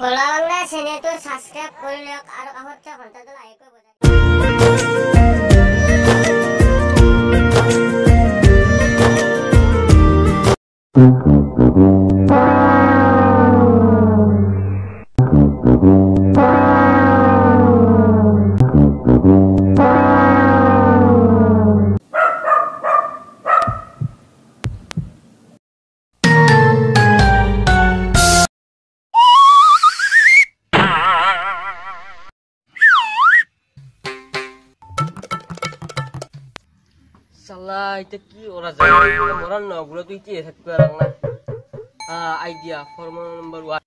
ভোলা বাংলা চেনেলটো সাবস্ক্ৰাইব কৰি লওক আৰু কাষত থকা ঘণ্টাটো লাহেকৈ বজাই। চালা এতিয়া কি কৰা যায়, মৰাৰ নহগুলো এতিয়া থাকিব আৰু না। Idea formula number 1।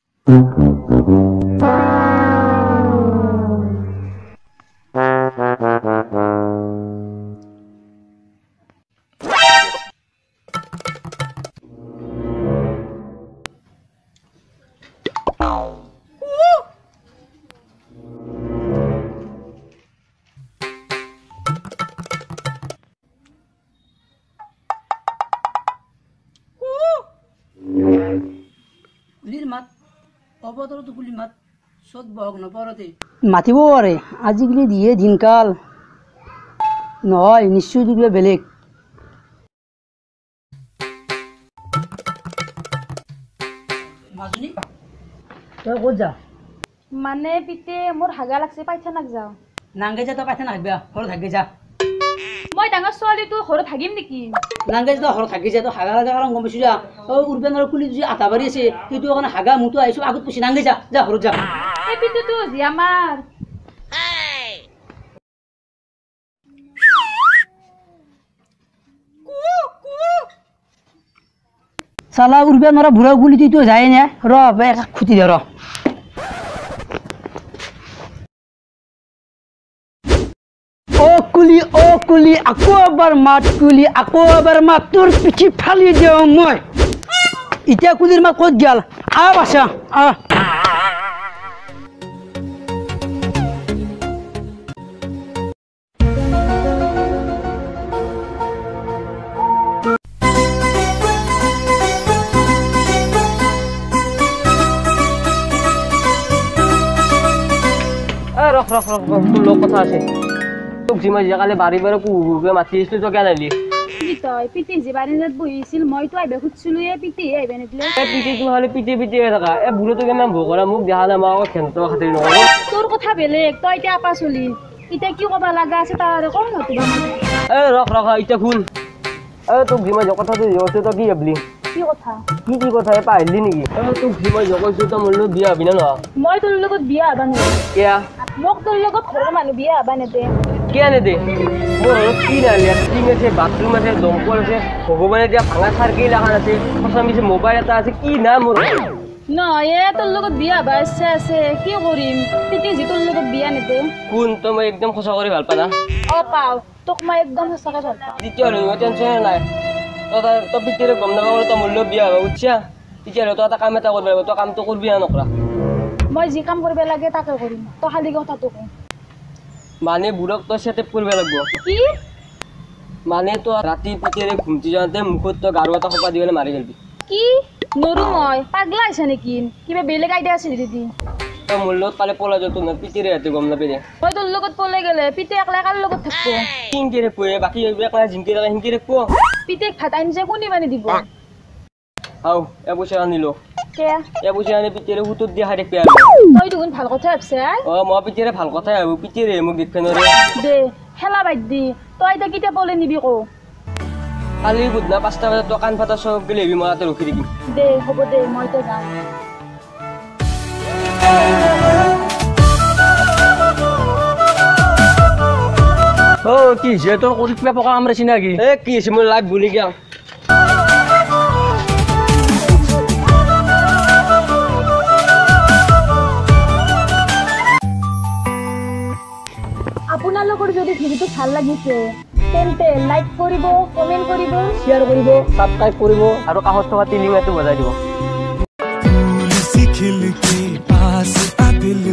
কুলিৰ মাত অবতৰতো কুলিৰ মাত চ'ত বহাগ নপৰতে মাতিব পাৰে। আজিকালি দিয়ে দিনকাল নহয়, নিশ্চয় কিবা বেলেগ। মাজনী তই ক'ত যা? মানে পিতে মোৰ হাগা লাগছে, পাইখানাক যাওঁ। নাংগে যা, তই পাইখানা হাগবা, ঘৰত হাগি যা। মই ডাঙৰ ছোৱালীটো ঘৰত হাগিম নেকি? নাংগে যা, ঘৰত হাগি যা। তই হাগা লগা কাৰণ গম পাইছো যা। অ উৰবেনৰ কুলি যি আধা বাৰী আছে সেইটো কাৰণে হাগা মুতো আহিছো আগত পুছি। নাংগে যা, যা ঘৰত যা। এই পিতেটো যি আমাৰ চালা উৰবে নৰা বুঢ়া গুলিটো যায় নে? ৰ খুটি দে ৰ। অ কুলি, অ কুলি, আকৌ এবাৰ মাত কুলি, আকৌ এবাৰ মাত, তোৰ পিঠি ফালি দিওঁ মই। এতিয়া কুলিৰ মাত ক'ত গেল? আহ বাচা আহ। ৰখ ৰখ ৰখ, তোৰ লগত কথা আছে। তোক যি মই কালি বাৰী বাৰী কুহুকে মাতি আছিলো, তই কেনে আহিলি? তই পিতি যি বাৰীত বহিছিল, মইতো আহিব খুজিছিলো, এই পিতিহে আহিব নিদিলে। এই পিতিটো খালি পিতি পিতিয়ে থাকা। এই বুঢ়াটো কিমান ভোগ কৰা, মোক দেখা নাই, মই আকৌ ঘেণ্টা খাতিৰ নকৰো। তোৰ কথা বেলেগ, তই এতিয়া আপা চলি, এতিয়া কি ক'বা লগা আছে তাৰ কম নতুবা। এই ৰখ ৰখ, এতিয়া শুন। এই তোক যি মই কথাটো কৈছো, তই কি ভাবলি? কি কথা? কি কি কথা পাহৰিলি নেকি? তোক যি মই কৈছো, তই মোৰ লগত বিয়া হবি না নহয়? মই তোৰ লগত বিয়া হবা নোৱাৰো। কিয়া? মোক তোৰ লগত ঘৰৰ মানুহ বিয়া হবা নেদে। কিয় নেদে? মোৰ ঘৰত কি নাই? লেট্ৰিন আছে, বাথৰুম আছে, দমকল আছে, ভগৱানে দিয়া ভাঙা চাৰ্কিল এখন আছে, সঁচা মিছি মোবাইল এটা আছে, কি নাই মোৰ? নহয় এ, তোৰ লগত বিয়া হবা ইচ্ছা আছে, কি কৰিম? তেতিয়া যি তোৰ লগত বিয়া নেদে। কোন তই মই একদম সঁচা কৰি ভাল পা না? অ পাওঁ, তোক মই একদম সঁচাকে ভাল পাওঁ। তেতিয়াহ'লে মই টেনশ্যনে নাই। তই তই পিতেৰে গম নাপাব, তই মোৰ লগত বিয়া হবা বুজিছা? তেতিয়াহ'লে তই এটা কাম এটা কৰিব লাগিব। তই কামটো কৰিবি না নকৰা? মই যি কাম কৰিব লাগে তাকে কৰিম, তই খালি কথাটো ক। মানে বুঢ়াক তই চেটেপ কৰিব লাগিব। কি মানে? তই ৰাতি পিতেৰে ঘুমটি যাওঁতে মুখত তই গাৰু এটা সোপা দি পেলাই মাৰি পেলবি। কি? নৰো মই, পাগলা হৈছে নেকি? কিবা বেলেগ আইডিয়া আছে দিদি? তই মোৰ লগত কালি পলাই যাওঁ, তোৰ পিতেৰে ৰাতি গম নাপাই দে। মই তোৰ লগত পলাই গ'লে পিতে একলাই কাৰ লগত থাকিব? কিনকে থাকিব? বাকী একলাই জিনকে থাকে সিনকে থাকিব। পিতেক ভাত আনি কোনে মানে দিব? আও এ পইচা আনিলো। এ পইচা আনি পিতেৰে সুতত দি খাই থাকিবি। তই দেখোন ভাল কথা ভাবছা। অ মই পিতেৰে ভাল কথাই ভাবো, পিতেৰে মোক দেখবে নৰে। দে খেলা বাদ দি, তই এতিয়া কেতিয়া পলে নিবি কো? কালি গধূলা 5টা বজাত তই কাণ ফাটা চক গেলে আহিবি, মই তাতে ৰখি থাকিম। দে হ'ব দে, মই এতিয়া যাওঁ। অ কি হৈছে তোৰ? কৰি কিবা পকা কামৰাইছি নেকি? এ কি হৈছে মোৰ লাইফ বুলি কিয়? আপোনালোকৰ যদি ভিডিঅ'টো ভাল লাগিছে তেন্তে লাইক কৰিব, কমেণ্ট কৰিব, শ্বেয়াৰ কৰিব, ছাবস্ক্ৰাইব কৰিব আৰু কাষত থকা টিলিঙাটো বজাই দিব। খিলকি পাছ আ দিল।